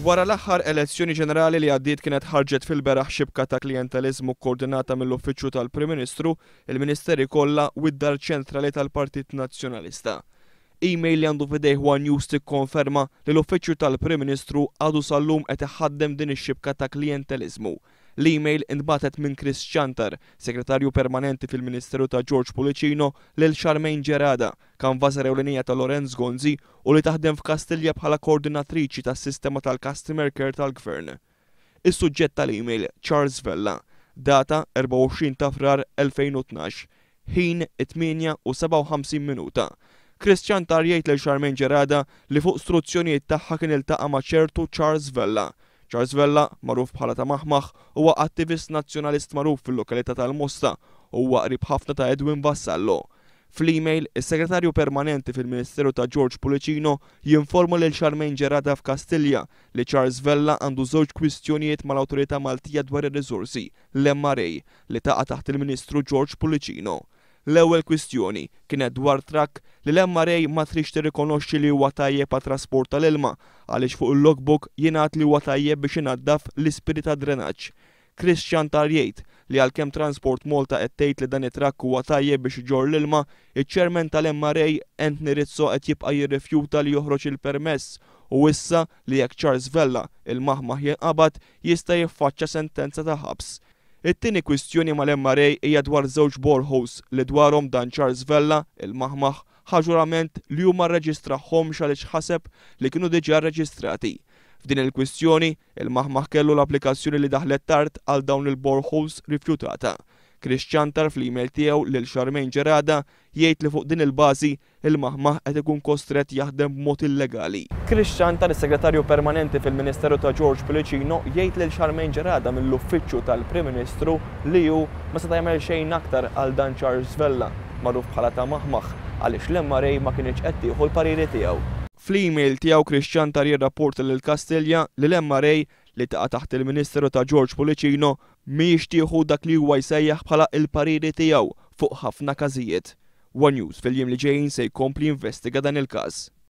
Wara l-aħħar elezzjoni ġenerali li għaddiet kienet ħarġet fil-beraħ xibka ta' klijenteliżmu kkoordinata mill-Uffiċċju tal-Prim Ministru, il-Ministeri kollha u d-Dar Ċentrali tal-Partit Nazzjonalista. Email li għandu f'idejh one News tikkonferma li l-Uffiċċju tal-Prim Ministru għadu sal-lum qed iħaddem din ix-xibka ta' klijenteliżmu. L-email intbagħtet minn Chris Ciantar, Segretarju Permanenti fil-Ministeru ta' George Pullicino lil Charmaine Gerada, kanvażer ewlenija ta' Lorenz Gonzi u li taħdem f'Kastilja bħala koordinatriċi tas-sistema tal-customer care tal-Gvern. Is-suġġett tal-email, Charles Vella. Data, 24 ta' Frar 2012. Ħin, 8:57 minuta. Chris Ciantar jgħid lil Charmaine Gerada li fuq struzzjonijiet tagħha kien iltaqa' ma' ċertu Charles Vella. Charles Vella, magħruf bħala ta' Maħmaħ, huwa attivist nazzjonalist magħruf fil-lokalità tal-Mosta u huwa qrib ħafna ta' Edwin Vassallo. Fl-email, is-Segretarju Permanenti fil-Ministeru ta' George Pullicino jinforma lil Charmaine Gerada f'Kastilja li Charles Vella għandu żewġ kwistjonijiet mal-Awtorità Maltija dwar ir-Riżorsi, l-MRA, li taqa' taħt il-Ministru George Pullicino. L-ewwel kwistjoni kienet dwar trakk li l-MRA ma tridx tirrikonoxxi li huwa tajjeb għat-trasport tal-ilma għaliex fuq il-logbook jingħad li huwa tajjeb biex inaddaf l-ispiri tad-drenaġġ. Chris Ciantar jgħid li għalkemm Transport Malta qed tgħid li dan it-trakk huwa tajjeb biex iġorr l-ilma, iċ-Chairman tal-MRA Anthony Rizzo qed jibqa' jirrifjuta li joħroġ il-permess u wissa li jekk Charles Vella, il-maħmaħ jinqabad, jista' jiffaċċja sentenza ta' ħabs. It-tieni kwistjoni mal-MRA hija dwar żewġ boreholes li dwarhom dan Charles Vella, il-maħmaħ, ħa ġurament li hu ma rreġistrahomx għaliex ħaseb li kienu diġà rreġistrati. F'din il-kwistjoni, il-maħmaħ kellu l-applikazzjoni li daħlet tard għal dawn il-boreholes rifjutata. Chris Ciantar fl-email tiegħu lil Charmaine Gerada jgħid li fuq din il-bażi Il-maħmaħ qed ikun kostrett jaħdem b'mod illegali. Chris Ciantar, is-Segretarju Permanenti fil-Ministeru ta' George Pullicino, jgħid lil Charmaine Gerada mill-Uffiċċju tal-Prim Ministru li hu ma seta' jagħmel xejn aktar għal dan Charles Vella, magħruf bħala ta' Maħmaħ, għaliex l-MRA ma kinitx qed tieħu l-pariri tiegħu. Fl-email tiegħu Chris Ciantar jirrapporta lil Kastilja li l-MRA, li taqa' taħt il-Ministeru ta' George Pullicino, mhijiex tieħu dak li huwa jsejjaħ bħala il-pariri tiegħu fuq ħafna każijiet. One News fil-jiem li ġejjin se jkompli jinvestiga dan il-każ.